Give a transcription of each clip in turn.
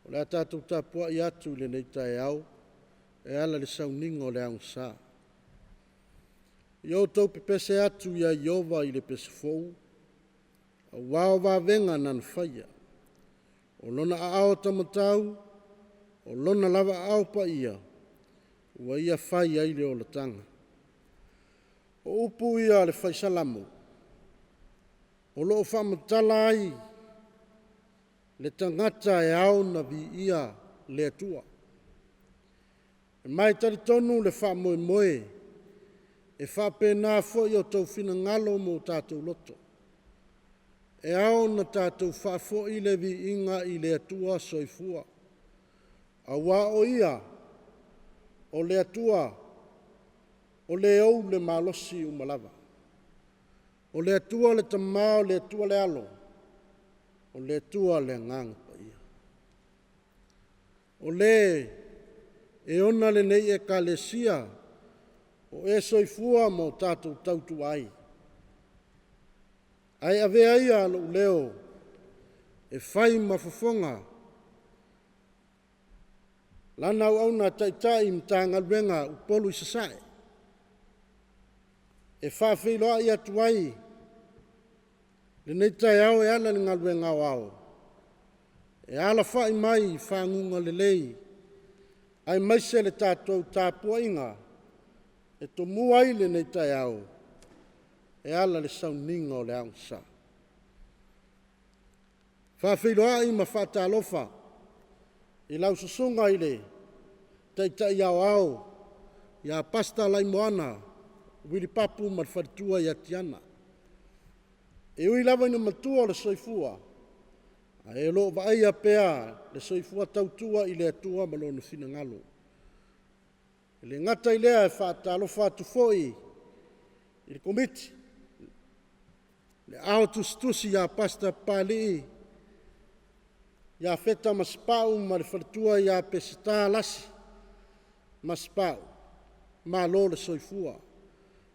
O le a tatou tapuai atu i lenei taeao e ala i le sauniga o le augasa. Ia outou pepese atu ia Ieova i le pese fou, aua o vavega nana faia. O Lona aao taumatau, o Lona lava aao paia, ua Ia fai ai le olataga. O upu ia a le Fai Salamo, o lo o faamatala ai le tagata e ao ona viia le Atua. E ma e talitonu le faamoemoe, e faapena foi outou finagalo ma o tatou loto, e ao ona tatou faafoi le viiga i le Atua Soifua, aua o Ia o le Atua o le ou le malosi uma lava. O le Atua le Tama, o le Atua le Alo, o le Atua le Agaga Paia. O Le e ona lenei Ekalesia, o e soifua ma o tatou tautua ai. Ae avea ia lou leo e fai ma fofoga Lana auauna taitai i Matagaluega Upolu i Sasae, e faafeiloai atu ai lenei taeao e ala i le galuega aoao e alafai mai i faguga lelei aemaise le tatou tapuaiga e tomua ai lenei taeao e ala i le sauniga o le augasa. E faafeiloai ma faatalofa i lau Susuga i le Taitai Aoao ia Pastor Laimoana Willie Papu ma le faletua ia Tiana. E ui lava ina matua le soifua, ae o lo o vaaia pea le soifua tautua i le Atua ma Lona finagalo. E le gata i lea, e faatalofa atu foi i le Komiti, le Aao Tusitusi ia Pastor Papalii Iafeta Masepau ma le faletua ia Peseta Lasi Masepau, malo le soifua,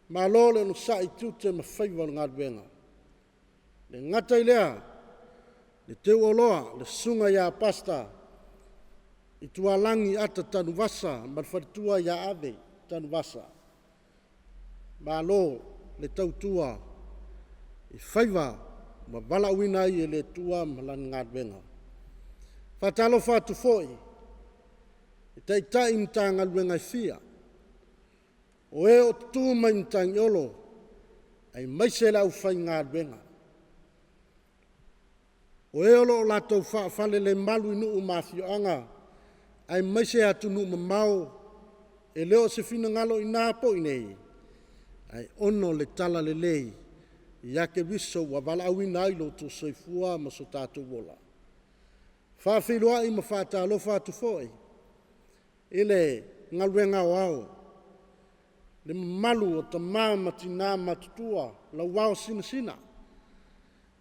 malo le onosai i tiute ma faiva o le galuega. E le gata i lea, le teuoloa le Susuga ia Pastor Itualagi Ata Tanuvasa ma le faletua ia Ave Tanuvasa, malo le tautua i faiva ua valaauina ai e le Atua ma Lana galuega. E faatalofa atu foi i Taitai o Matagaluega e fia, o e o tutu mai matagiolo aemaise le aufaigaluega, o e o lo o latou faafalelemalu i nuu ma afioaga aemaise atunuu mamao, e le o se finagalo i ina po o i inei, ae ona o le talalelei ia Keriso ua valaauina ai lo outou soifua ma so tatou ola. E faafeiloai ma faatalofa atu foi i le galuega aoao, le mamalu o tama ma tina matutua, lauao sinasina.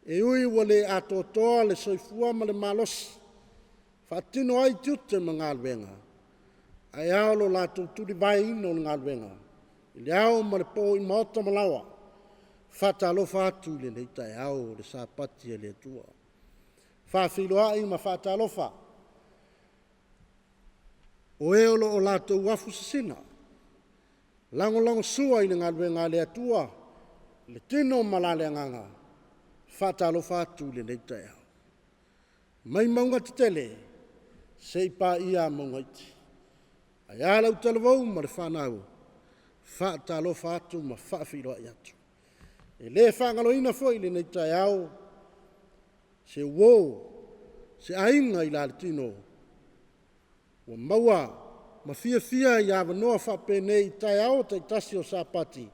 E ui ua le atoatoa le soifua ma le malosi e faatino ai tiute ma galuega, ae a lo latou tulivaeina o le galuega i le ao ma le po i maota ma laoa. E faatalofa atu i lenei taeao o le Sapati a le Atua. E faafeiloai ma faatalofa o e o lo o latou afu sisina, lagolagosua i le galuega a le Atua i le tino ma le agaga. E faatalofa atu i lenei taeao. Mai mauga tetele seia paia mauga iti. Ae a lau talavou ma le fanau, faatalofa atu ma faafeiloai atu. E le faagaloina foi lenei taeao se uo, se aiga i le la le tino ua maua ma fiafia i avanoa faapenei i taeao taitasi o Sapati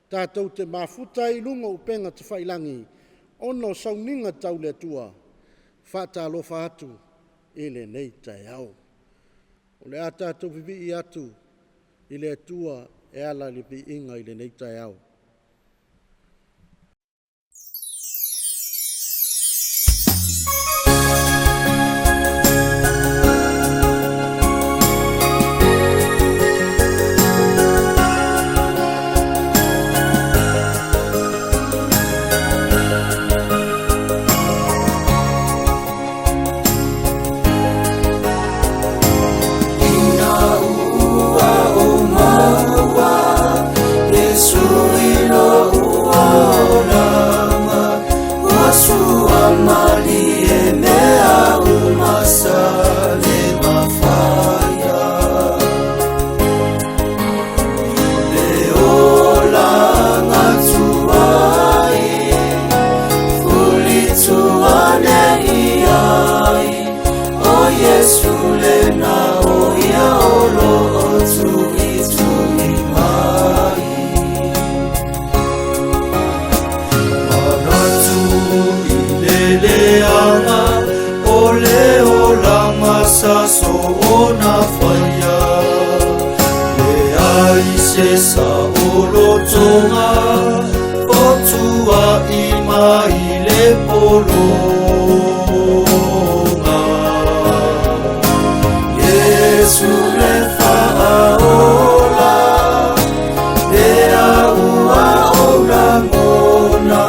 tatou te mafuta ai i luga o upega tafailagi ona o sauniga tau le Atua. Faatalofa atu i lenei taeao. O le a tatou vivii atu i le Atua e ala i le viiga i lenei taeao. leaga o le olaga sa soona faia. Leai se saolotoga fotua'i mai le pologa. Iesu le faaola, lea ua ou lagona,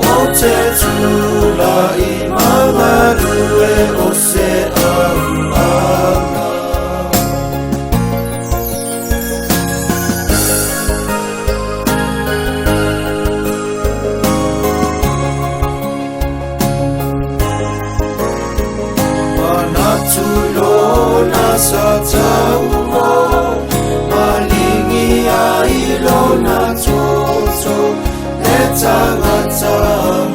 ou te tula'i ma galue o se auauna. Manatu lona sa tauo, malingi ai lona toto, le tagata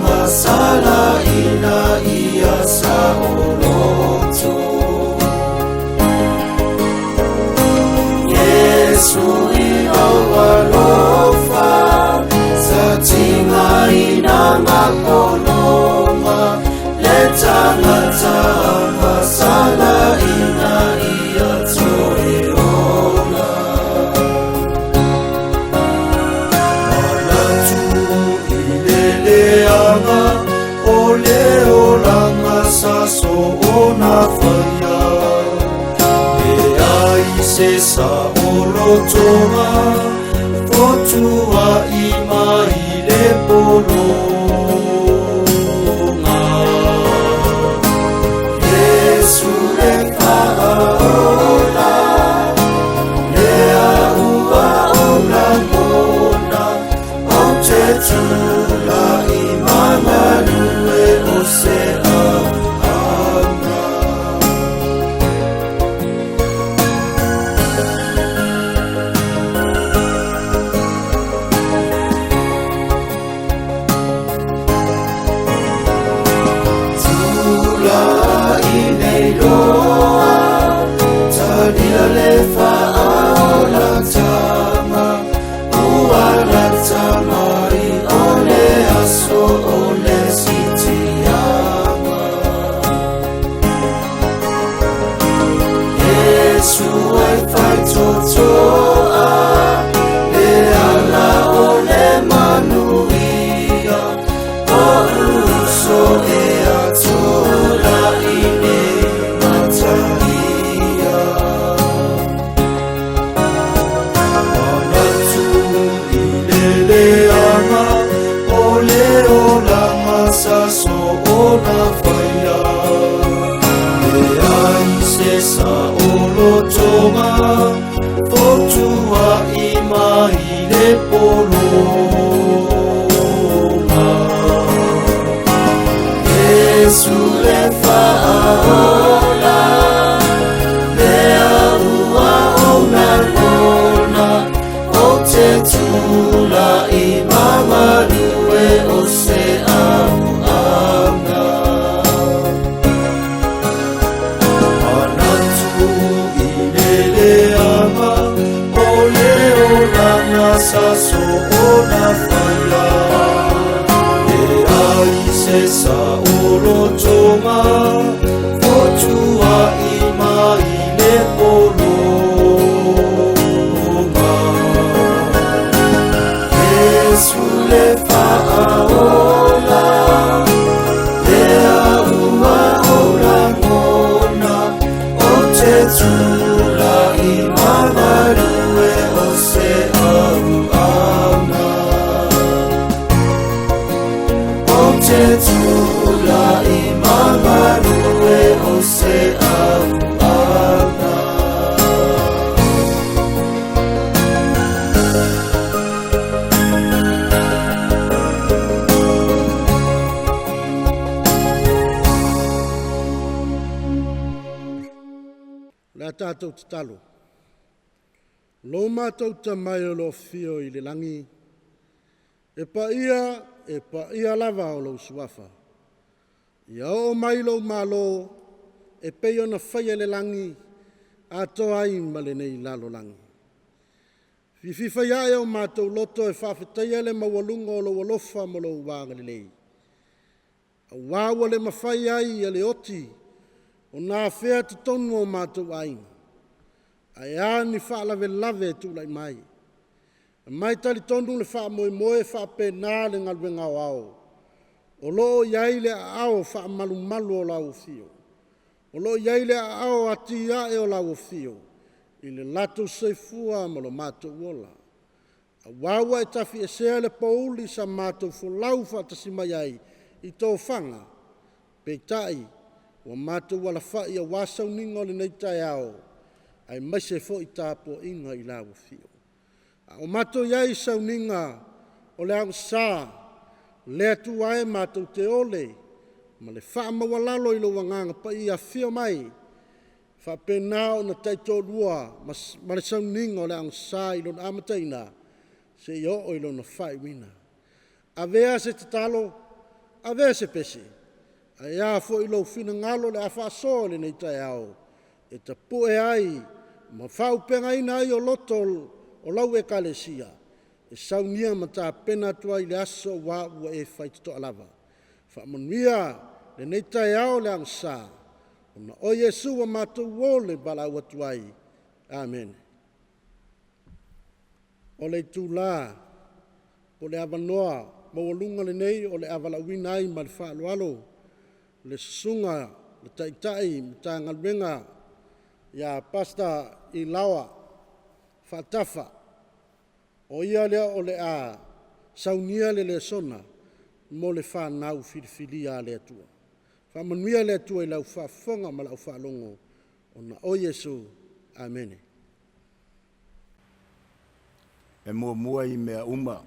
masala ina ia saoloto. Iesu i lou alofa, sa tigaina mapoloma, le tagata masala ina ia toe ola. Manatu i le leaga o le olaga sa soona faia. Leai se saolotoga fotua'i mai le pologa. Iesu le faaola, lea ua ou lagona, ou te tula'i ma galue o se auauna. Tula'i nei loa, talia le faaolataga, ua lata mai o le aso o le sitiaga. Iesu e faitotoa, le ala o le manuia, o uso e atula'i nei mataia. Manatu i le leaga o le olaga sa soona faia. Leai se saolotoga fotua'i mai le pologa. Iesu le faaola, lea ua ou lagona, ou te tula'i ma galue o se auauna. Manatu i le leaga o le olaga sa soona faia. Leai se saolotoga fotua'i mai le pologa. Iesu le faaola, lea ua ou lagona, ou te tula'i ma galue o se auauna. Ou te tula'i ma galue o se auauna. Le a tatou tatalo. Lo matou tamai o lo fio i le lagi, e paia, e paia lava o lou suafa. Ia oo mai lou malo, e pei ona faia i le lagi, atoa ai ma lenei lalolagi. Fififa ia e o matou loto e faafetaia le maualuga o lou alofa ma lou agalelei. Auā ua le mafai ai e le oti ona afea totonu o matou aiga, ae a ni faalavelave e tulai mai. E mai talitonu le faamoemoe e faapena le galuega aoao, o lo o i ai le aao faamalumalu o lau Afio, o lo o i ai le aao atiae o lau Afio i le latou soifua ma lo matou ola. Aua ua e tafiesea le pouli sa matou folau faatasi mai ai i tofaga, peitai, ua matou alafai aua sauniga o lenei taeao, aemaise foi tapuaiga i lau Afio. A o matou i ai i sauniga o le agasā, le Atua e matou te ole ma le faamaualalo i lou Agaga Paia, afio mai, faapena ona taitoalua ma le sauniga o le agasā i lona amataina seia oo i lona faaiuina. Avea se tatalo, avea se pese, ae a foi lou finagalo o le a faasoa i lenei taeao e tapue ai ma faaauupegaina ai o loto o lau Ekalesia e saunia ma tapena atu ai i le aso aua ua e faitotoa lava. Faamanuia lenei taeao i le agasā, ona o Iesu ua matou o le valaau atu ai. Amene. O le itula po o le avanoa maualuga lenei o le a valaauina ai ma le faaaloalo le Susuga i le Taitai Matagaluega ia Pastor Ilaoa Faatafa. O ia lea o le a saunia le lesona mo le fanau filifilia a le Atua. Faamanuia le Atua i lau faafofoga ma lau faalogo, ona o Iesu. Amene. E muamua i mea uma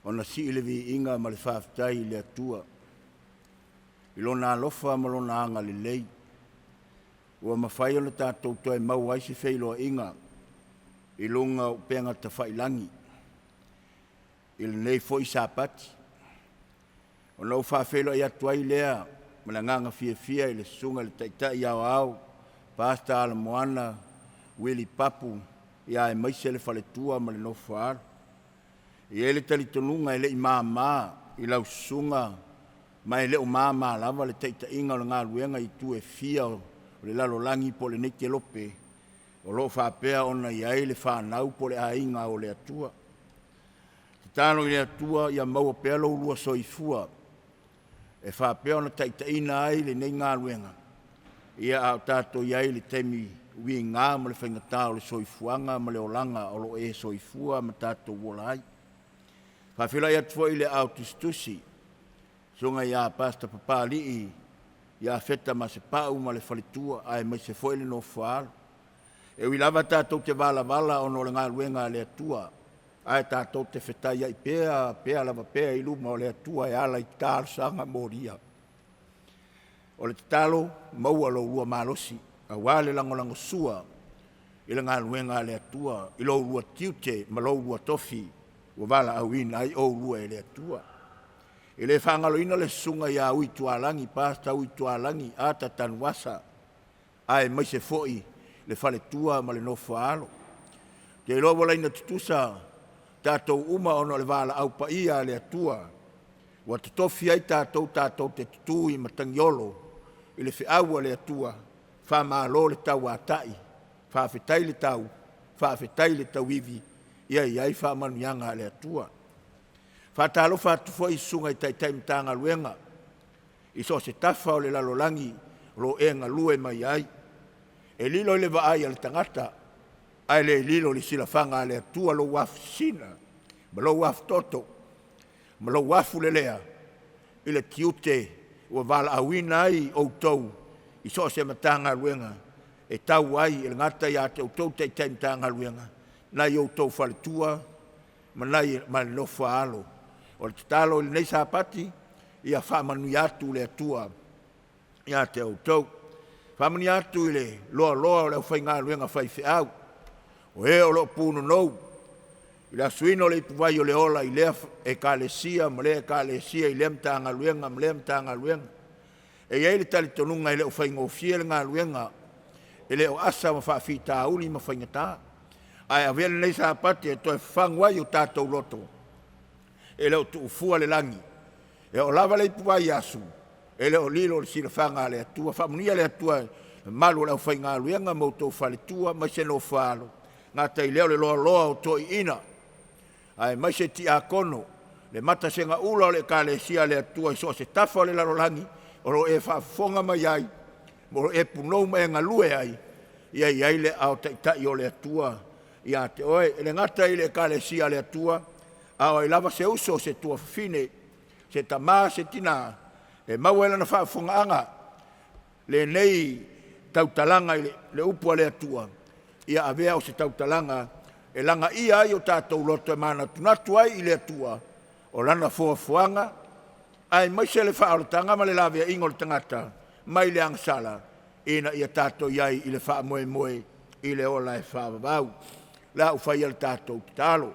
ona sii le viiga ma le faafetai i le Atua i Lona alofa ma Lona agalelei ua mafai ona tatou toe maua ai se feiloaiga i luga o upega tafailagi i lenei foi Sapati. Ona ou faafeiloai atu ai lea ma le agaga fiafia i le Susuga i le Taitai Aoao, Pastor Alomona Uili Papu, aemaise le faletua ma le nofo a alo. E i ai le talitonuga e le i mama i lau susuga ma e le o mama lava le taitaiga o le galuega i itu e fia o le lalolagi po o lenei kelope o lo o faapea ona i ai le fanau po o le aiga o le Atua. Tatalo i le Atua ia maua pea lo oulua soifua e faapea ona taitaiina ai lenei galuega, a o tatou i ai i le taimi wiga ma le faigata o le soifuaga ma le olaga o lo o e soifua ma tatou ola ai. E faafeiloai atu foi i le Aao Tusitusi, Susuga ia Pastor Papalii Iafeta Masepau ma le faletua aemaise foi le nofo a alo. E ui lava tatou te valavala ona o le galuega a le Atua, ae tatou te fetaiai pea pea lava pea i luma o le Atua e ala i talosaga molia. O le tatalo, maua lo oulua malosi aua le lagolagosua i le galuega a le Atua i lo oulua tiute ma lo oulua tofi ua valaauina ai oulua e le Atua. E le faagaloina le Susuga ia Uitualagi, Pastor Uitualagi Ata Tanuvasa aemaise foi le faletua ma le nofo a alo. Ou te iloa ua laina tutusa tatou uma ona o le valaau paia a le Atua ua totofi ai tatou tatou te tutu i matagiolo i le feau a le Atua. Faamalo le tauatai, faafetai le tau, faafetai le tauivi, ia i ai faamanuiaga a le Atua. E faatalofa atu foi i susuga i Taitai Matagaluega i so o se tafa o le lalolagi o lo o e galue mai ai. E lilo i le vaai a le tagata ae le lilo i le silafaga a le Atua lou afu sisina ma lou afutoto ma lou afulelea i le tiute ua valaauina ai outou i so o se Matagaluega e tau ai, e le gata ia te outou Taitai Matagaluega, nai o outou faletua ma le nofo a alo. O le tatalo i lenei Sapati, ia faamanuia atu le Atua ia te outou. Faamanuia atu i le loaloa o le aufaigaluega faifeau, o e o lo o punonou i le asuina o le ipuvai o le ola i lea Ekalesia ma lea Ekalesia, i lea Matagaluega ma lea Matagaluega. E i ai le talitonuga e le o faigofie le galuega, e le o asa ma faafitauli ma faigata, ae avea lenei Sapati e toe fafagu ai o tatou loto, e le o tuufua le lagi. E oo lava le ipuvai asu, e le o lilo le silafaga a le Atua. Faamanuia le Atua i le mamalu o le aufaigaluega ma outou faletua aemaise nofo a alo, e le gata i lea o le loaloa o toeaiina aemaise tiakono, le matasegaula o le Ekalesia a le Atua i so o se tafa o le lalolagi o lo o e faafofoga mai ai ma o lo o e punou ma e galue ai, ia i ai le aao taitai o le Atua ia te oe. E le gata i le Ekalesia a le Atua, a o ai lava se uso, o se tuafafine, se tama se tina e maua i lana faafofogaaga lenei tautalaga i le upu a le Atua, ia avea o se tautalaga e lagaia ai o tatou loto e manatunatu ai i le Atua, o Lana foafoaga aemaise le faaolataga ma le laveaiga o le tagata mai le agasala ina ia tatou i ai i le faamoemoe i le ola e faavavau. O le a ou faia le tatou tatalo.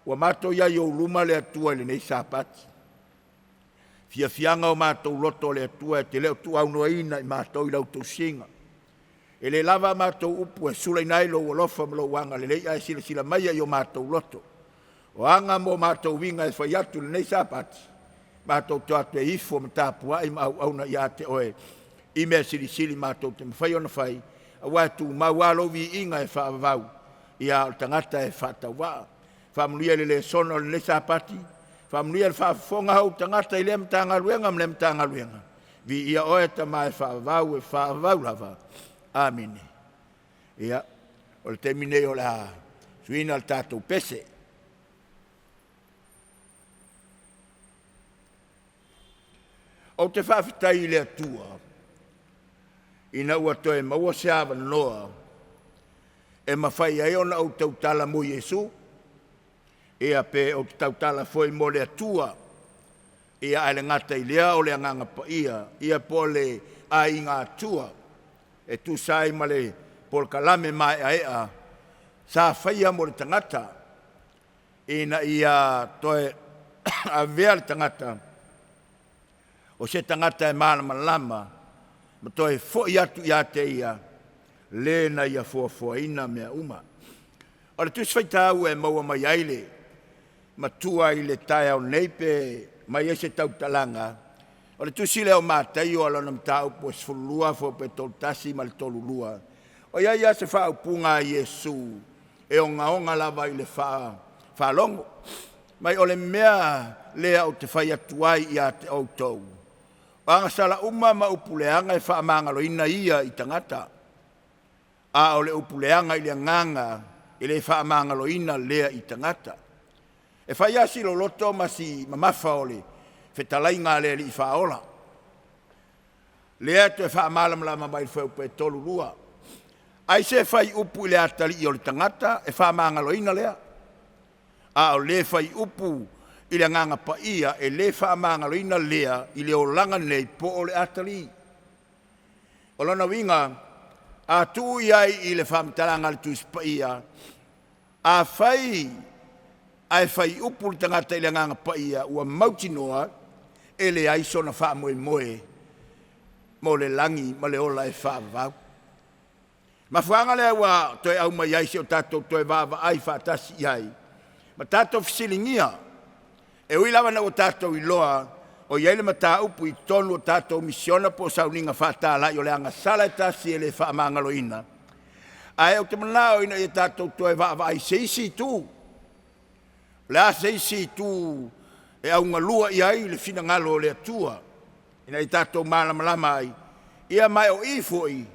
Ua matou i ai i ou luma le Atua i lenei Sapati, fiafiaga o matou loto le Atua e te le o tuuaunoaina i matou i lau tausiga. E le lava a matou upu e sulaina ai lou alofa ma lou agalelei, ae silasila maia i o matou loto. O aga ma o matou uiga e fai atu i lenei Sapati, matou te o atu e ifo ma tapuai ma auauna ia te Oe i mea silisili matou te mafai ona fai, aua e tumau lava lou viiga e faavavau, a o le tagata e faatauvaa. Faamanuia i le lesona o lenei Sapati, faamanuia i le faafofoga a ou tagata i lea Matagaluega ma lea Matagaluega. Viia Oe Tama e faavavau, e faavavau lava. Amene. Ia, o le taimi lenei o le a suiina le tatou pese. Ou te faafetai i le Atua ina ua toe maua se avanoa e mafai ai ona ou tautala mo Iesu, ia pe ou te tautala foi mo le Atua, ia ae le gata i lea o le Agaga Paia, ia po o le Aiga Atua e tusa ai ma le polokalame maeaea sa faia mo le tagata ina ia toe avea le tagata o se tagata e malamalama ma toe foi atu ia te Ia, le na Ia foafoaina mea uma. O le Tusi Faitau e maua mai ai le matua i le taeao nei pe aumai ai se tautalaga, o le tusi lea o Mataio lana mataupu e 12 fuaiupu 31 ma le 32. O i ai lava se faaupuga a Iesu e ogaoga lava i le faalogo. Fai mai o le mea lea ou te fai atu ai ia te outou, o agasala uma ma upu leaga e faamagaloina ia i tagata, a o le upu leaga i le agaga, e le faamagaloina lea i tagata. E fai lava si loloto ma si mamafa o le fetalaiga a le Alii Faaola, lea e toe faamalamalama mai i le fuaiupu e 32. Aisea e fai upu i le atalii o le tagata e faamagaloina lea, a o le fai upu i le Agaga Paia, e le faamagaloina lea i le olaga nei po o le atalii. O lona uiga, a tuu i ai i le faamatalaga a le Tusi Paia, afai ae fai upu le tagata i le Agaga Paia, ua mautinoa e leai sona faamoemoe mo le lagi ma le ola e faavavau. Mafuaaga lea ua toe aumai ai se i o tatou toe vaavaai faatasi i ai ma tatou fesiligia. E ui lava ina ua tatou iloa o i ai le mataupu i totonu o tatou misiona po o sauniga fatalai o le agasala e tasi e le faamagaloina, ae ou te manao ina ia tatou toe vaavaai i se isi itu. O le a se isi itu e augalua i ai le finagalo o le Atua ina ia tatou malamalama ai? Ia ma o i foi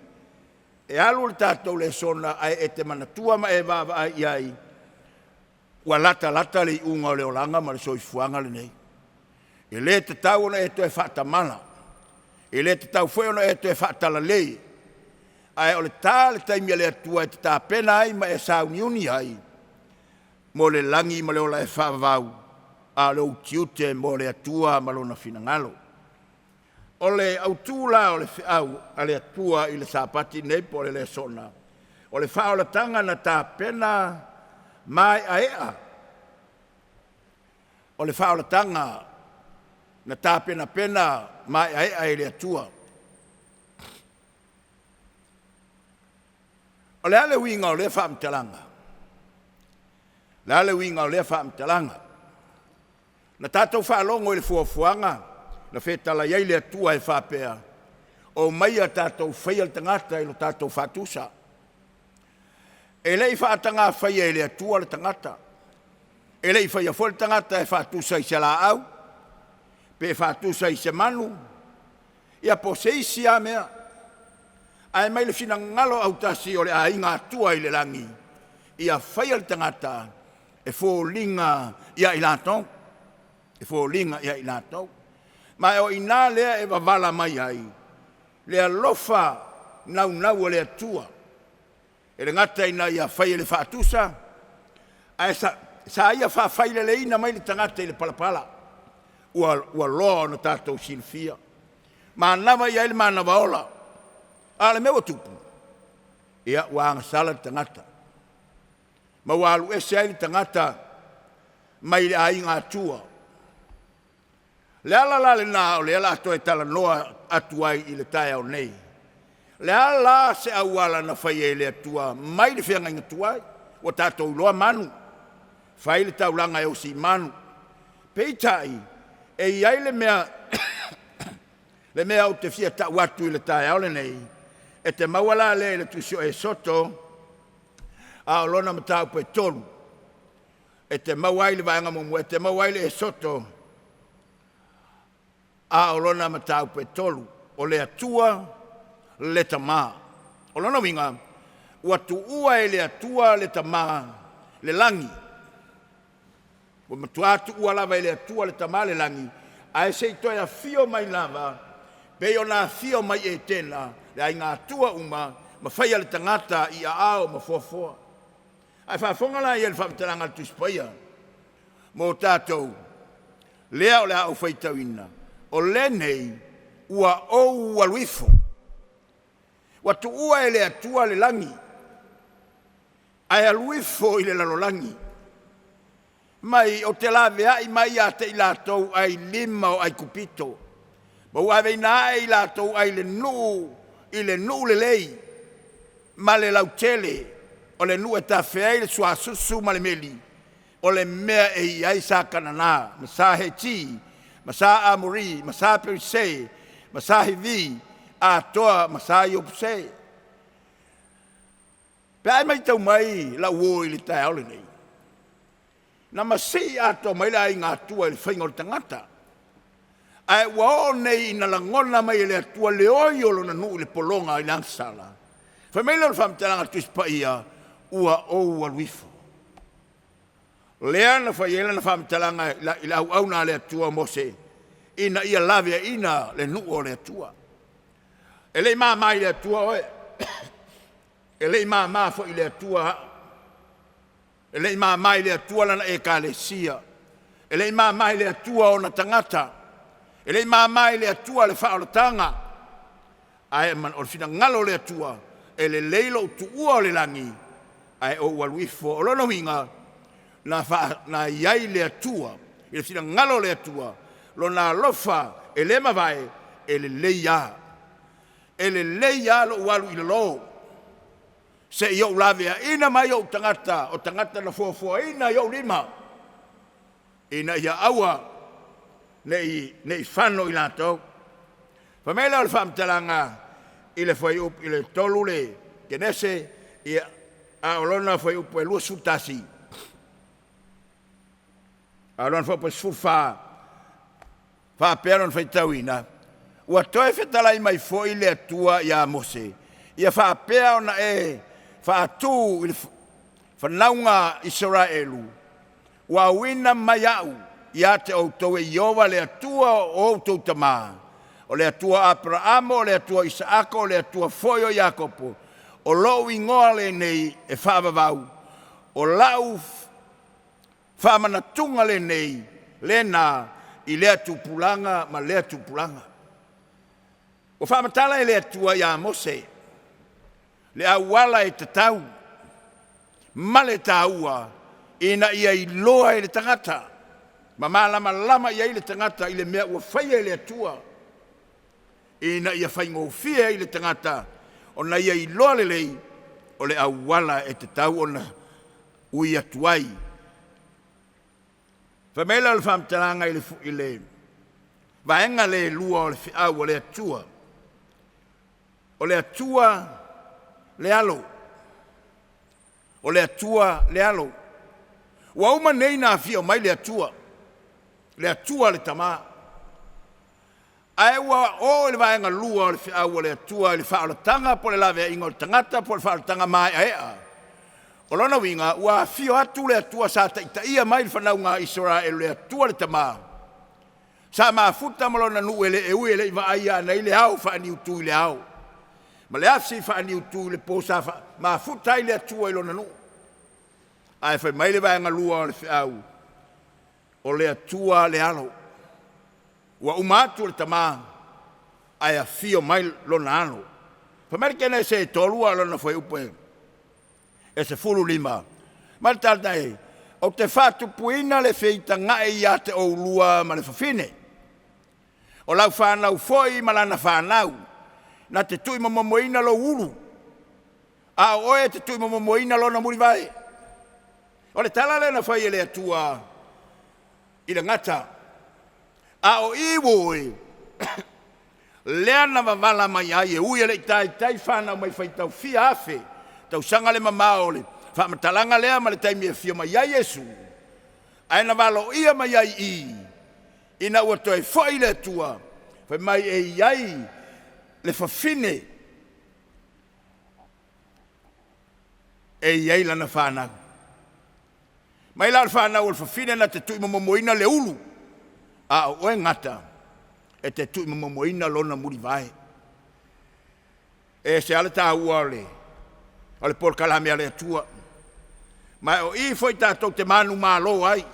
e alu le tatou lesona ae e te manatua ma e vaavaai i ai, ua latalata le iuga o le olaga ma le soifuaga lenei. E le tatau ona e toe faatamala, e le tatau foi ona e toe faatalale, ae o le ta le taimi a le Atua e te tapena ai ma e sauniuni ai mo le lagi ma le ola e faavavau, a o lou tiute mo le Atua ma Lona finagalo. O le autu la o le feau a le Atua i le Sapati lenei po o le lesona, o le faaolataga na tapena maeaea, o le faaolataga na tapenapena maeaea e le Atua. O le a le uiga o lea faamatalaga? O le a le uiga o lea faamatalaga? Na tatou faalogo i le fuafuaga na fetalai ai le Atua e faapea, Omaia tatou faia le tagata i lo tatou faatusa. E le i faatagā faia e le Atua le tagata. E le i faia foi le tagata e faatusa i se laau, pe faatusa i se manu, ia po o se isi lava mea. Ae mai le finagalo autasi o le Aiga Atua i le lagi, ia faia le tagata e foliga ia i latou, e foliga ia i latou. Ma o i ina lea e vavala mai ai le alofa naunau o le Atua, e le gata ina ia faia i le faatusa, ae sa ia faafaileleina mai le tagata i le palapala, ua loa ona tatou silafia. Manava i ai le manava ola, a o le mea ua tupu, ia ua agasala le tagata, ma ua alu ese ai le tagata mai le aiga Atua. O le ala la lena o lea o le a toe talanoa atu ai i le taeao nei. O le a la se auala na faia e le Atua mai le feagaiga tuai? Ua tatou iloa manu, fai le taulaga e osi i manu. Peitai, e i ai le mea le mea ou te fia tau atu i le taeao lenei, e te maua la lea i le tusi o Esoto, a o lona mataupu e 3, e te maua ai le vaega muamua, e te maua ai le Esoto, a o lona mataupu e 3, o le Atua le Tamā. O lona uiga, ua tuua e le Atua le Tamā le lagi, ua matua tuua lava e le Atua le Tamā le lagi, ae se i toe afio mai lava, pei ona afio mai Etena, le aiga Atua uma, ma faia le tagata i aao ma foafoa. Ae faafofoga la ia i le faamatalaga a le Tusi Paia mo tatou, lea o le a ou faitauina, o lenei ua ou alu ifo, ua tuua e le Atua le lagi, ae alu ifo i le lalolagi, mai ou te laveai mai ia te i latou ai lima o Aikupito, ma ou aveina ae i latou ai le nuu i le nuu lelei ma le lautele, o le nuu e tafe ai le suasusu ma le meli, o le mea e i ai sa Kanana ma sa Heti ma sa Amori ma sa Perise ma sa Hivi atoa ma sa Iepuse. Pe a e matau mai lau uo i le taeao lenei, na masii atoa mai le aiga Atua i le faiga o le tagata, ae ua oo nei ina lagona mai e le Atua le oi o lona nuu i le pologa i le agasala. Fai mai lea o le faamatalaga a le Tusi Paia, ua ou alu ifo. Lea na fai ai lana faamatalaga i le auauna a le Atua o Mose, ina ia laveaiina le nuu o le Atua. E le i mama i le Atua oe, e le i mama foi i le Atua au, e le i mama i le Atua lana Ekalesia, e le i mama i le Atua ona tagata, e le i mama i le Atua le faaolataga, ae o le finagalo o le Atua, e lelei lou tuua o le lagi, ae ou alu ifo. O lona uiga, na i ai le Atua i le finagalo o le Atua, Lona alofa e le mavae, e lelei lava. E lelei lava lou alu i lalo, se i ou laveaina mai ou tagata, o tagata na foafoaina i ou lima, ina ia aua ne i fano i latou. Fai mai lea o le faamatalaga i le fuaiupu i le 3 le Kenese, ia, a o lona fuaiupu e 21, a o lona fuaiupu e 14, faapea lona faitauina, ua toe fetalai mai foi le Atua ia Mose, ia faapea ona e faatu i le fanauga Isaraelu, ua auina mai au ia te outou e Ieova le Atua o outou tama, o le Atua o Aperaamo, o le Atua o Isaako, o le Atua foi o Iakopo, o lou igoa lenei e faavavau, o lau faamanatuga lenei lena i lea tupulaga ma lea tupulaga. Ua faamatala e le Atua ia Mose le auala e tatau ma le taua ina ia iloa e le tagata ma malamalama i ai le tagata i le mea ua faia e le Atua, ina ia faigofie ai i le tagata ona ia iloa lelei o le auala e tatau ona ui atu ai. Fai mai lea o le faamatalaga i le Vaega le lua o le feau a le Atua. O le Atua le Alo. O le Atua le Alo. Ua uma nei na afio mai le Atua, le Atua le Tama. Ae ua o i le vaega lua o le feau a le Atua i le faaolataga po o le laveaiga o le tagata po o le faaolataga maeaea. O lona uiga, ua afio atu le Atua sa taitaia mai le fanauga a Isaraelu, le Atua le Tama, sa mafuta ma lona nuu e le e ui e le i vaaia ana i le ao faaniutu i le ao, ma le afi faaniutu i le po sa mafuta ai le Atua i lona nuu. Ae fai mai le vaega lua o le feau, o le Atua le Alo. Ua uma atu le Tama, ae afio mai lona Alo. Fai mai le Kenese 3 a lona fuaiupu e 15, mai le tala e, ou te faatupuina le feitaga'i ia te oulua ma le fafine, o lau fanau foi ma lana fanau, na te tuuimomomoina lou ulu, a o oe e te tuuimomomoina lona mulivae. O le tala lea na fai e le Atua i le gata, a o i oi, lea na wavala mai ai e ui e le i taitai whanau mai faitau fia afe, tausaga le mamao o le faamatalaga lea ma le taimi e afio mai ai Iesu, ae na valoia mai ai i, ina ua toe foi le Atua, fai mai e i ai le fafine e i ai lana fanau. Mai la o le fanau o le fafine na te tuuimomomoina le ulu, a o oe gata e te tuuimomomoina lona mulivae. E ese lava le taua o le polokalame a le Atua. Ma o i foi tatou te manumalo ai,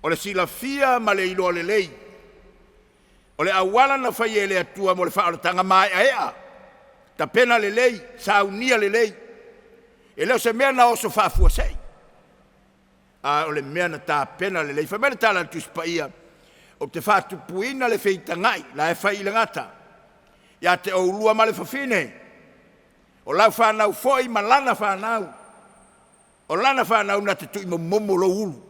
o le silafia ma le iloa lelei, o le auala na faia e le Atua mo le faaolataga maeaea, tapena lelei, saunia lelei. E le o se mea na oso faafuasei, a o le mea na tapena lelei. Fai mai le tala a le Tusi Paia, ou te faatupuina le feitaga'i, la e fai i le gata, ia te oulua ma le fafine, o lau fanau foi ma lana fanau, o lana fanau na te tuuimomomo lou ulu.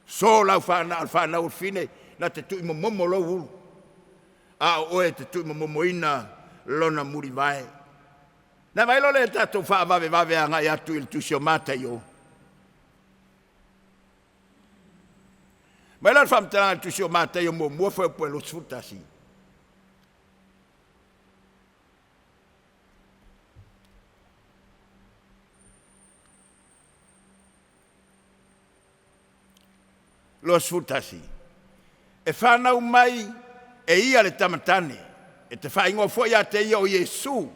So lau fanau, fanau o fine, na te tuuimomomo lou ulu, a o oe e te tuuimomomoina lona mulivae. Na vai loa lea tatou faavavevave agai atu i le tusi o Mataio. Mai la le faamatalaga i le tusi o Mataio muamua fuaiupu e 21. E fanau mai e ia le tamatane, e te faaigoa foi ia te ia o Iesu,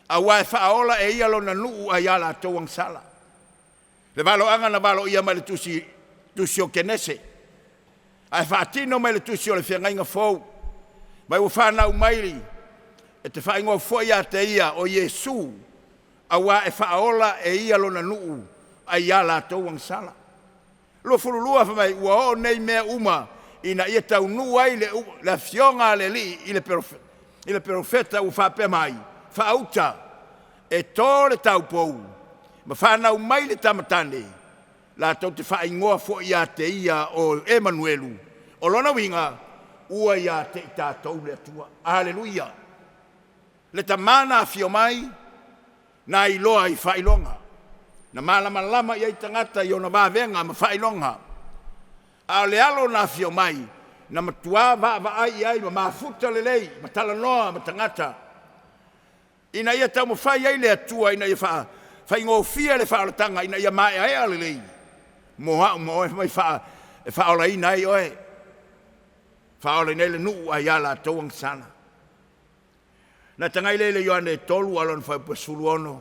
auā e faaola e ia lona nuu ai a latou agasala. Le valoaga na valoia mai le tusi, tusi o Kenese, ae faatino mai le tusi o le Feagaiga Fou, mai ua fanau mai e te faaigoa foi ia te ia o Iesu, auā e faaola e ia lona nuu ai a latou agasala. 22 fai mai, ua oo nei mea uma ina ia taunuu ai le afioga a le Alii i le perofeta ua faapea mai, faauta, e to le taupou ma fanau mai le tamatane, latou te faaigoa foi ia te ia o Emanuelu. O lona uiga, ua ia te i tatou le Atua. Aleluia! Le Tama na afio mai, na iloa i faailoga, na malamalama i ai tagata i ona vavega ma faailoga. A o le Alo na afio mai, na matua vaavaai i ai ma mafuta lelei, ma talanoa ma tagata, ina ia taumafai ai le Atua ina ia faigofie le faaolataga ina ia maeaea lelei mo au ma oe, mai e faaolaina ai oe, faaolaina ai le nuu ai a latou agasala. Na tagai lea i le Ioane 3 a lona fuaiupu e 16,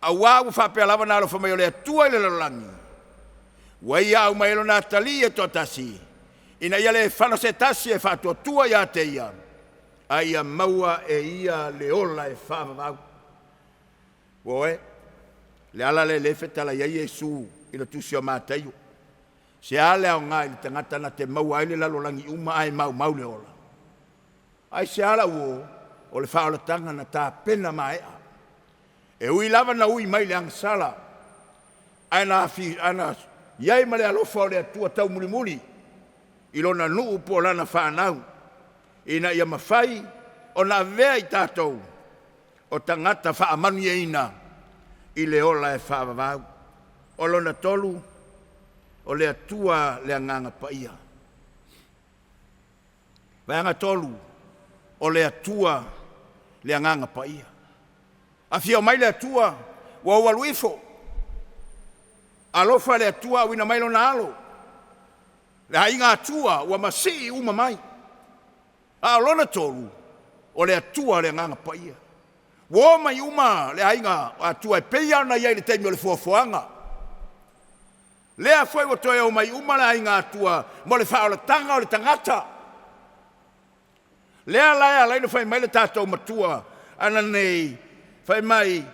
auā ua faapea lava na alofa mai o le Atua i le lalolagi, ua ia aumai ai lona atalii e toatasi, ina ia le fano se tasi e faatuatua ia te ia, a ia maua e ia le ola e faavavau. Ua oe, le ala lea e fetalai ai Iesu i le tusi o Mataio, se a le aoga i le tagata na te maua ai le lalolagi uma ae maumau le ola? Ai se ala uo o le faaolataga na tapena maea. E ui lava na ui mai le agasala, ae na i ai ma le alofa o le Atua taumulimuli. i lona nuu po o lana fanau, ina ia mafai ona avea i tatou o tagata faamanuiaina i le ola e faavavau. O lona tolu, o le Atua le Agaga Paia. Vaega tolu, o le Atua le Agaga Paia. Afio mai le Atua ua ou alu ifo, alofa le Atua auina mai Lona Alo, le aiga Atua ua masii uma mai. A o lona tolu, o le Atua le Agaga Paia. Ua omai uma le aiga Atua e pei lava ona i ai i le taimi o le foafoaga. Lea foi ua toe omai uma le aiga Atua mo le faaolataga o le tagata. Lea la e ala ai ona fai mai le tatou Matua ananei, fai mai,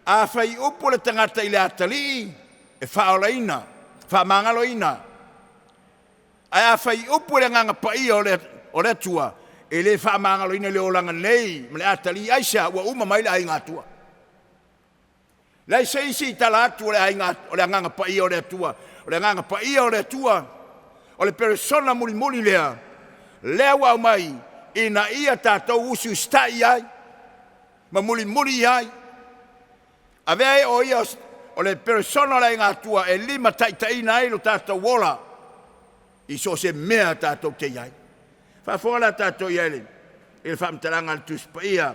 a fai upu le tagata i le atalii, e faaolaina, faamagaloina. Ae a fai upu i le Agaga Paia o le Atua, e le faamagaloina i le olaga nei ma le atalii. Aisea? Ua uma mai le aiga Atua. Leai se isi i tala atu o le aiga o le Agaga Paia o le Atua. O le Agaga Paia o le Atua, o le peresona mulimuli lea, lea ua aumai ina ia tatou usiusitai i ai ma mulimuli i ai. Avea ai o ia o le peresona o le aiga Atua e limataitaiina ai lo tatou ola i so o se mea tatou te i ai. Faafofoga la tatou i ai i le faamatalaga a le Tusi Paia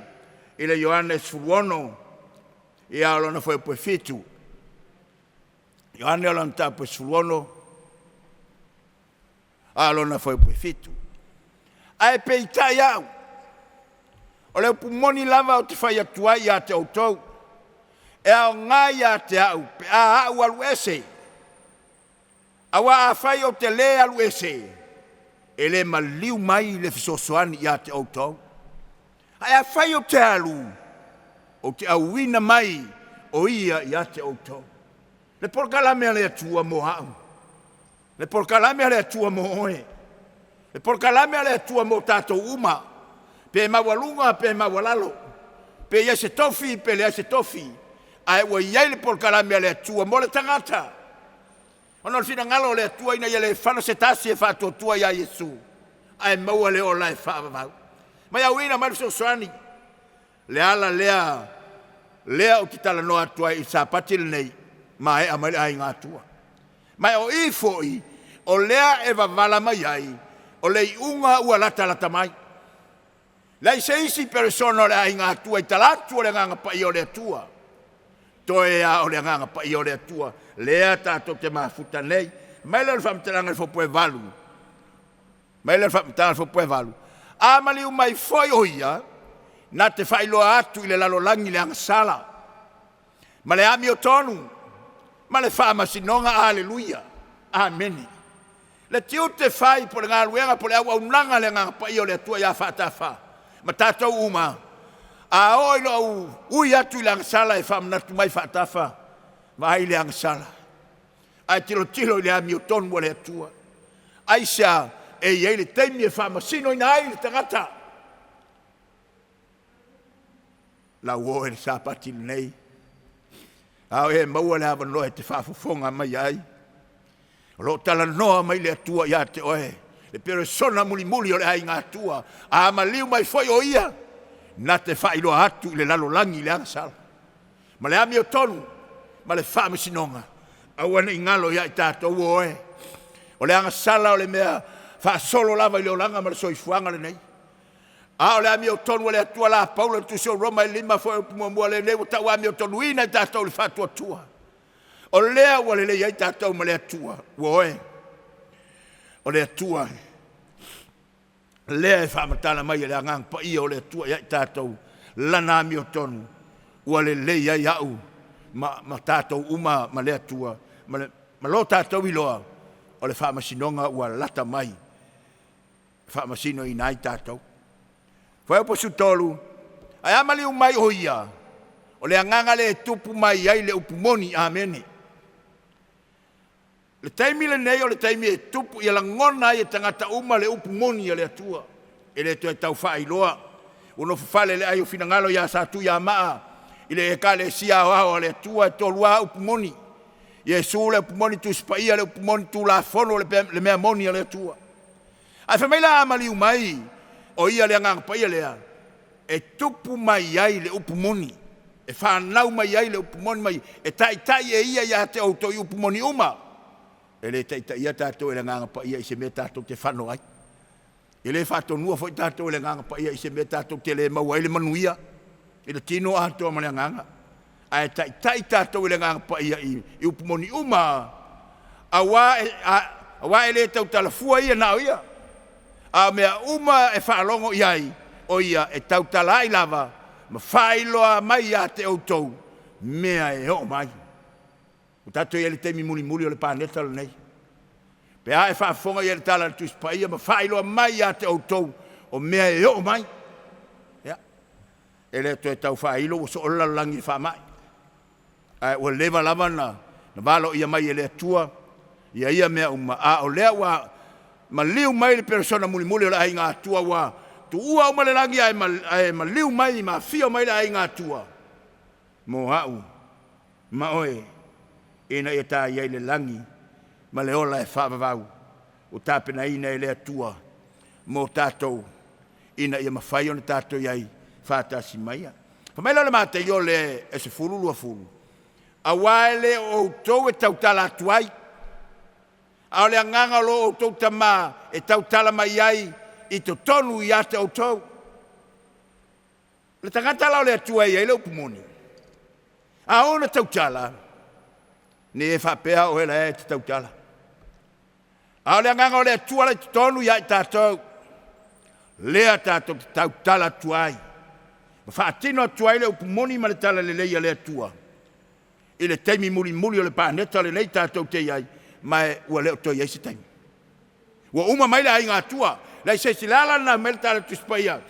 i le Ioane 16, ia o lona fuaiupu e 7. Ioane o lana mataupu e 16, a o lona fuaiupu e 7. Ae peitai au, o le upu moni lava ou te fai atu ai ia te outou, e aoga ia te au pe a au alu ese. Aua afai ou te le alu ese, e le maliu mai le fesoasoani ia te outou. Ae afai ou te alu, ou te auina mai o ia ia te outou. Le polokalame a le Atua mo au, le polokalame a le Atua mo oe, le polokalame a le Atua mo tatou uma, pe maualuga pe maualalo, pe i ai se tofi pe leai se tofi, ae ua i ai le polokalame a le Atua mo le tagata. Ona o le finagalo o le Atua ina ia le fano se tasi e faatuatua ia Iesu, ae maua le ola e faavavau. Mai auina mai le fesoasoani, le ala lea lea ou te talanoa atu ai i le Sapati lenei, maea mai le aiga Atua. Ma o i foi o lea e vavala mai ai, o le iuga ua latalata mai. Leai se isi peresona o le aiga Atua i tala atu o le Agaga Paia o le Atua, toe lava o le Agaga Paia o le Atua lea tatou te mafuta nei. Mai lea o le faamatalaga i le faupu e 8, mai lea o le faamatalaga i le faupu e 8, a maliu mai foi o ia, na te faailoa atu i le lalolagi le agasala, ma le amiotonu, ma le faamasinoga. Aleluia, amene. Le tiute fai po o le galuega po o le auaunaga a le Agaga Paia o le Atua ia faatafa ma tatou uma, a oo ina ou ui atu i le agasala e faamanatu mai faatafa, vaai le agasala, ae tilotilo i le amiotonu a le Atua. Aisea? E i ai le taimi e faamasinoina ai le tagata. Lauoe i le Sapati lenei, a o e maua le avanoa e te faafofoga mai ai, o lo o talanoa mai le Atua ia te oe, le peresona mulimuli o le aiga Atua, a maliu mai foi o ia, na te faailoa atu i le lalolagi le agasala, ma le amiotonu, ma le faamasinoga. Aua ne i galo ia i tatou oe, o le agasala o le mea faasolo lava i le olaga ma le soifuaga lenei. A o le amiotonu a le Atua la Paulo i le tusi o Roma e 5 foi upu muamua lenei ua tau amiotonuina i tatou i le faatuatua. O lea ua lelei ai tatou ma le Atua, ua oe, o le Atua lea e faamatala mai e le Agaga Paia o le Atua ia i tatou lana amiotonu ua lelei ai au ma tatou uma ma le Atua ma lo tatou iloa o le faamasinoga ua lata mai faamasinoina ai tatou. Fuaiupu 13, ae a maliu mai o ia, o le agaga lea e tupu mai ai le upu moni, amene. Le taimi lenei o le taimi e tupu ia lagona ai e tagata uma le upu moni a le Atua. E le toe tau faailoa, ua nofofale le ai o finagalo ia Satuiamaa i le Ekalesia Aoao a le Atua e tolu lava upu moni. Iesu le upu moni, Tusi Paia le upu moni, Tulafono le mea moni a le Atua. Ae fai mai la a maliu mai o ia le Agaga Paia lea, e tupu mai ai le upu moni, e fanau mai ai le upu moni mai, e taitai e ia ia te outou i upu moni uma. E le taitaia tatou e le Agaga Paia i se mea tatou te fano ai. E le faatonua foi tatou e le Agaga Paia i se mea tatou te le maua ai le manuia i le tino atoa ma le agaga. Ae taitai tatou e le Agaga Paia i upu moni uma, aua e, a, aua e le tautala fua ia na o ia, a o mea uma e faalogo i ai, o ia e tautala ai lava ma faailoa mai ia te outou mea e oo mai. Ua tatou i ai i le taimi mulimuli o le paneta lenei. Pe a e faafofoga i ai i le tala a le Tusi Paia ma faailoa mai ia te outou o mea e oo mai. Ia, e le toe tau faailo ua soo le lalolagi i le faamai. Ae ua leva lava na valoia mai e le Atua ia ia mea uma, a o lea ua maliu mai le peresona mulimuli o le aiga Atua, ua tuua uma le lagi ae maliu mai ma afio mai le aiga Atua mo au ma oe, ina ia ta i ai le lagi ma le ola e faavavau ua tapenaina e le Atua mo tatou, ina ia mafai ona tatou i ai faatasi ma Ia. Fai mai lea o le Mataio le e 10:20, aua e le o outou e tautala atu ai, a o le agaga o lo outou Tama e tautala mai ai i totonu ia te outou. O le tagata la o le Atua e i ai le upu moni, a oo ina tautala, ne i faapea oe la e te tautala, a o le agaga o le Atua la i totonu ia i tatou, lea tatou te tautala atu ai ma faatino atu ai le upu moni ma le talalelei a le Atua i le taimi mulimuli o le paneta lenei tatou te i ai, ma e ua le o toe i ai se taimi. Ua uma mai le aiga Atua, leai se isi. Le ala lena mai le tala Tusi Paia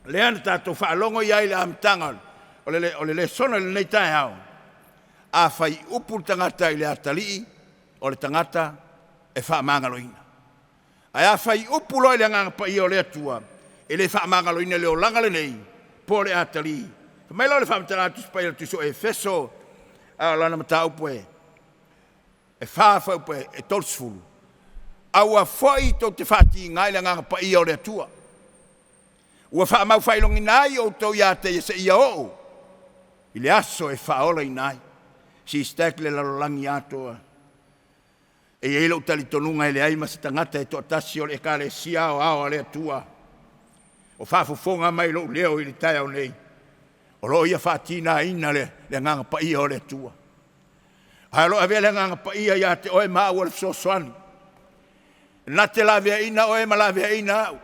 lea na tatou faalogo i ai i le amataga o le lesona i lenei taeao. A fai upu le tagata i le atalii, o le tagata e faamagaloina. Ae a fai upu loa i le Agaga Paia o le Atua, e le faamagaloina i le olaga lenei po o le atalii. Fai mai la o le faamatalaga a le Tusi Paia o le Tusi o Efeso, a o lana mataupu e 4 fuaiupu e 30, aua foi tou te faatiga i le Agaga Paia o le Atua, ua faamau faailogaina ai outou ia te ia seia oo i le aso e faaolaina ai. Si stack le lalolagi atoa. E i ai lou talitonuga e leai ma se tagata e toatasi o le Ekalesia Aoao a le Atua o faafofoga mai lou leo i le taeao nei, o lo o ia faatinaina le Agaga Paia o le Atua. Ae o lo o avea le Agaga Paia ia te oe ma au o le fesoasoani. Na te laveaiina oe ma laveaiina au,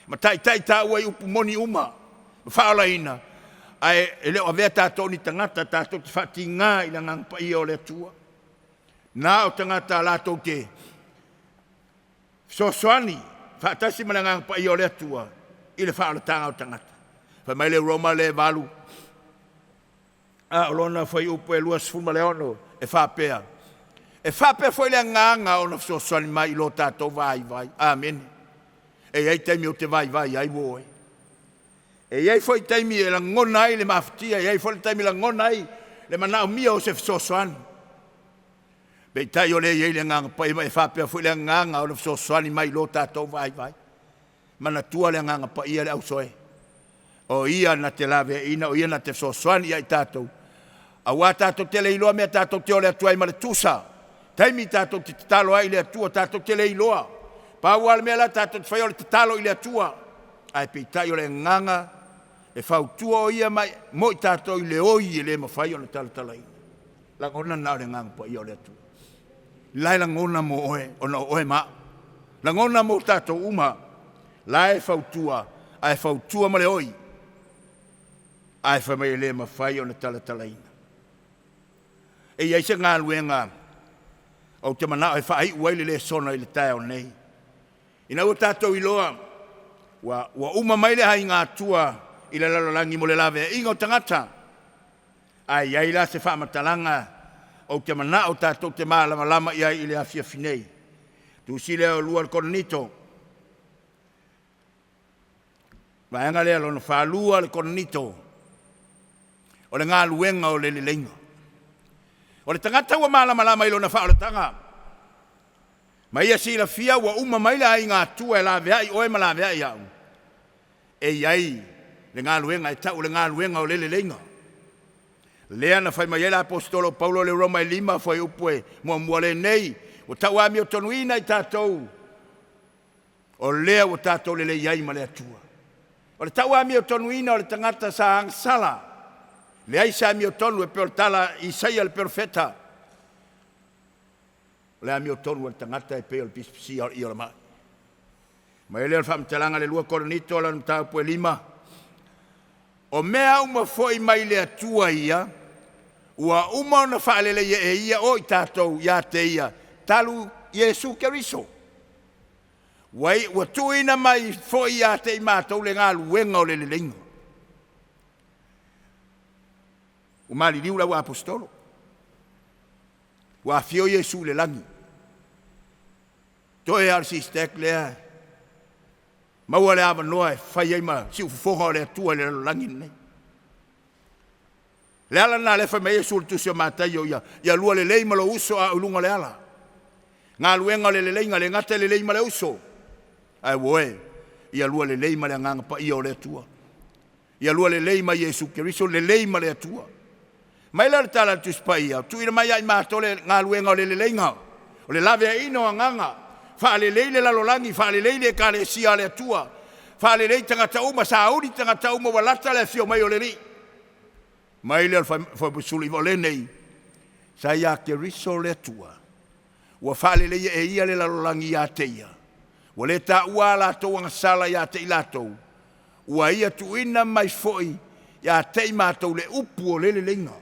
ma taitai taua i upu moni uma, ma faaolaina, ae e le o avea tatou ni tagata tatou te faatiga i le Agaga Paia o le Atua. Na o tagata latou te fesoasoani faatasi ma le Agaga Paia o le Atua i le faaolataga o tagata. Fai mai le Roma le 8, a o lona fuaiupu e 26 e faapea, e faapea foi le agaga ona fesoasoani mai i lo tatou vaivai. Amene. E i ai taimi ou te vaivai ai ua oe. E i ai foi taimi e lagona ai le mafatia, e i ai foi le taimi e lagona ai le manaomia o se fesoasoani. Peitai o lea e i ai le Agaga Paia, ma e faapea foi le agaga o le fesoasoani mai i lo tatou vaivai. Manatua le Agaga Paia le ausoe, o ia na te laveaiina, o ia na te fesoasoani ia i tatou, aua tatou te le iloa mea tatou te ole atu ai ma le tusa. Taimi tatou te tatalo ai i le Atua, tatou te le iloa. Pau lava le mea la tatou te faia o le tatalo i le Atua. Ae peitai o le agaga e fautua o ia mai mo i tatou i le oi e le mafai ona talatalaina. Lagona na o le Agaga Paia o le Atua. La e lagona mo oe, ona o oe ma au. Lagona mo tatou uma. La e fautua, ae fautua ma le oi. Ae fai mai e le mafai ona talatalaina. E i ai se galuega ou te manao e faaiu ai le lesona i le taeao nei. Ina ua tatou iloa ua uma mai le aiga Atua i le lalolagi mo le laveaiga o tagata, ae i ai la se faamatalaga ou te manao tatou te malamalama i ai i le afiafi nei. Tusi lea o 2 Korinito, vaega lea lona 2 le Korinito, o le galuega o le leleiga. O le tagata ua malamalama i lona faaolataga. Ma ia silafia ua uma mai le aiga Atua e laveai oe ma laveai au. E i ai le galuega e tau o le galuega o le leleiga. Lea na fai mai ai le aposetolo o Paulo i le Roma e 5 fuaiupu e 1 lenei, ua tauamiotonuina i tatou, o lea ua tatou lelei ai ma le Atua. O le tauamiotonuina o le tagata sa agasala, leai se amiotonu e pei o le tala a Isaia le perofeta, o le amiotonu a le tagata e pei o le pisipisia o le iolamai. Mai lea o le faamatalaga i le 2 Korinito lana mataupu e 5, o mea uma foi mai le Atua ia, ua uma ona faaleleia e ia o i tatou ia te ia, talu Iesu Keriso. Ua tuuina mai foi ia te i matou le galuega o le leleiga. Ua maliliu le au aposetolo, ua afio Iesu i le lagi, toe lava o le si stack lea, maua le avanoa e fai ai ma siufofoga o le Atua i le lalolagi lenei. O le ala lena o lea e fai mai ai Iesu i le tusi o Mataio, ia lua lelei ma lou uso a o i luga o le ala. Galuega o le leleiga, le gata e lelei ma le uso, ae auoe, ia lua lelei ma le Agaga Paia o le Atua. Ia lua lelei ma Iesu Keriso, lelei ma le Atua. Mai lea o le tala a le Tusi Paia, tuuina mai ia i matou le galuega o le leleiga, o le laveaiina o agaga, faalelei le lalolagi, faalelei le ekalesia a le Atua, faalelei tagata uma, sauni tagata uma ua lata le afio mai o le Alii. Mai lea o le fuaiupu 19, o lenei, sa ia Keriso le Atua, ua faaleleia e ia le lalolagi ia te ia, ua le taua a latou agasala ia te i latou, ua ia tuuina mai foi ia te i matou le upu o le leleiga.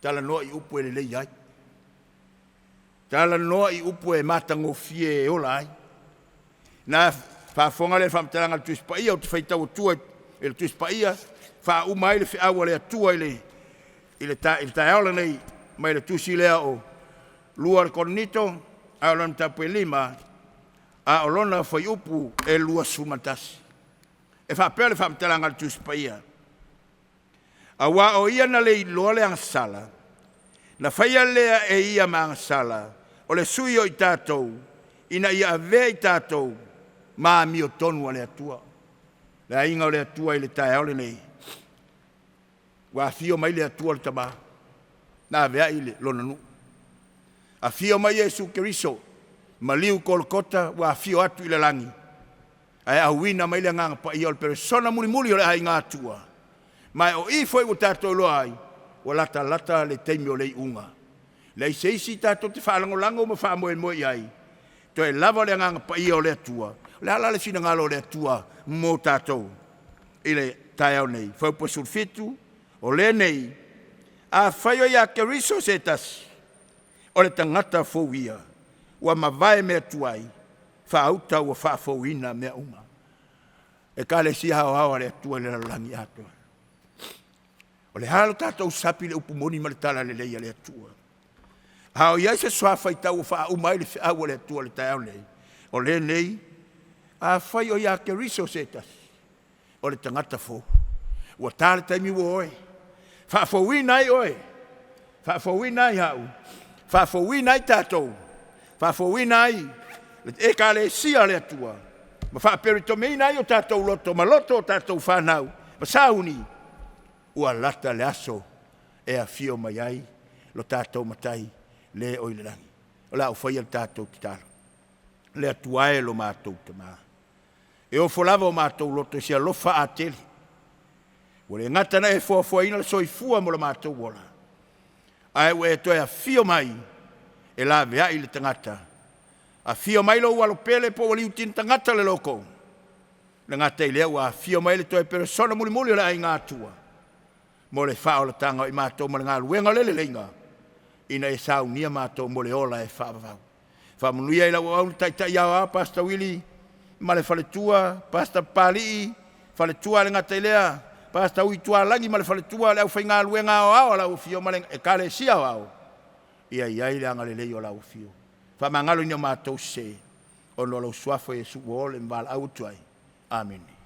Talanoa i upu e lelei ai. Talanoa i upu e matagofie e ola ai. Na faafofoga lea i le faamatalaga a le Tusi Paia, ou te faitau atua i le Tusi Paia, faauma ai le feau a le Atua i le taeao lenei, mai le tusi lea o 2 Korinito, a o lona mataupu e 5, a o lona fuaiupu e 21. E faapea le faamatalaga a le Tusi Paia, aua o ia na le iloa le agasala, na faia lea e ia ma agasala, o le sui o i tatou, ina ia avea i tatou ma amiotonu a le Atua. Le aiga o le Atua i le taeao lenei, ua afio mai le Atua le Tama, na aveai lona nuu, afio mai Iesu Keriso, maliu i Kolokota ua afio atu i le lagi, ae auina mai le Agaga Paia o le peresona mulimuli o le aiga Atua. Ma o i foi ua tatou iloa ai, ua latalata le taimi o le iuga. Leai se isi tatou te faalagolago ma faamoemoe i ai, toe lava o le Agaga Paia o le Atua. O le a la le finagalo o le Atua mo tatou i le taeao nei? Fuaiupu 17, o lenei, afai o ia Keriso se tasi, o le tagata fou ia, ua mavae mea tuai, faauta ua faafouina mea uma. Ekalesia aoao a le Atua i le lalolagi atoa. O le a lo tatou sapi i le upu moni ma le talalelei a le Atua? A o i ai se suafaitau ua faauma ai le feau a le Atua i le taeao nei, o lenei, afai o ia Keriso se tasi, o le tagata fou. Ua ta le taimi ua oe, faafouina ai oe, faafouina ai au, faafouina ai tatou, faafouina ai le ekalesia a le Atua, ma faaperetomeina ai o tatou loto ma loto o tatou fanau, ma sauni ua lata le aso e afio mai ai lo tatou Matai le oi le lagi. O le a ou faia le tatou tatalo. Le Atua e lo matou Tama, e ofo lava o matou loto i se alofa atele, ua le gata na e foafoaina le soifua mo le matou ola, ae ua e toe afio mai e laveai le tagata. Afio mai lou alo pele po ua liutini tagata le loko, le gata i lea ua afio mai le toe peresona mulimuli o le aiga Atua mo le faaolataga o i matou ma le galuega o le leleiga, ina ia saunia matou mo le ola e faavavau. Faamanuia i lau auauna taitai aoao Pastor Uili ma le faletua, Pastor Papalii, faletua, le gata i lea, Pastor Ui Tualagi ma le faletua, le aufaigaluega aoao a lau afio ma le ekalesia aoao, ia i ai le agalelei o lau afio. Faamagalo i ni o matou sese, ona o lou suafa Iesu ua ole ma valaau atu ai. Amene.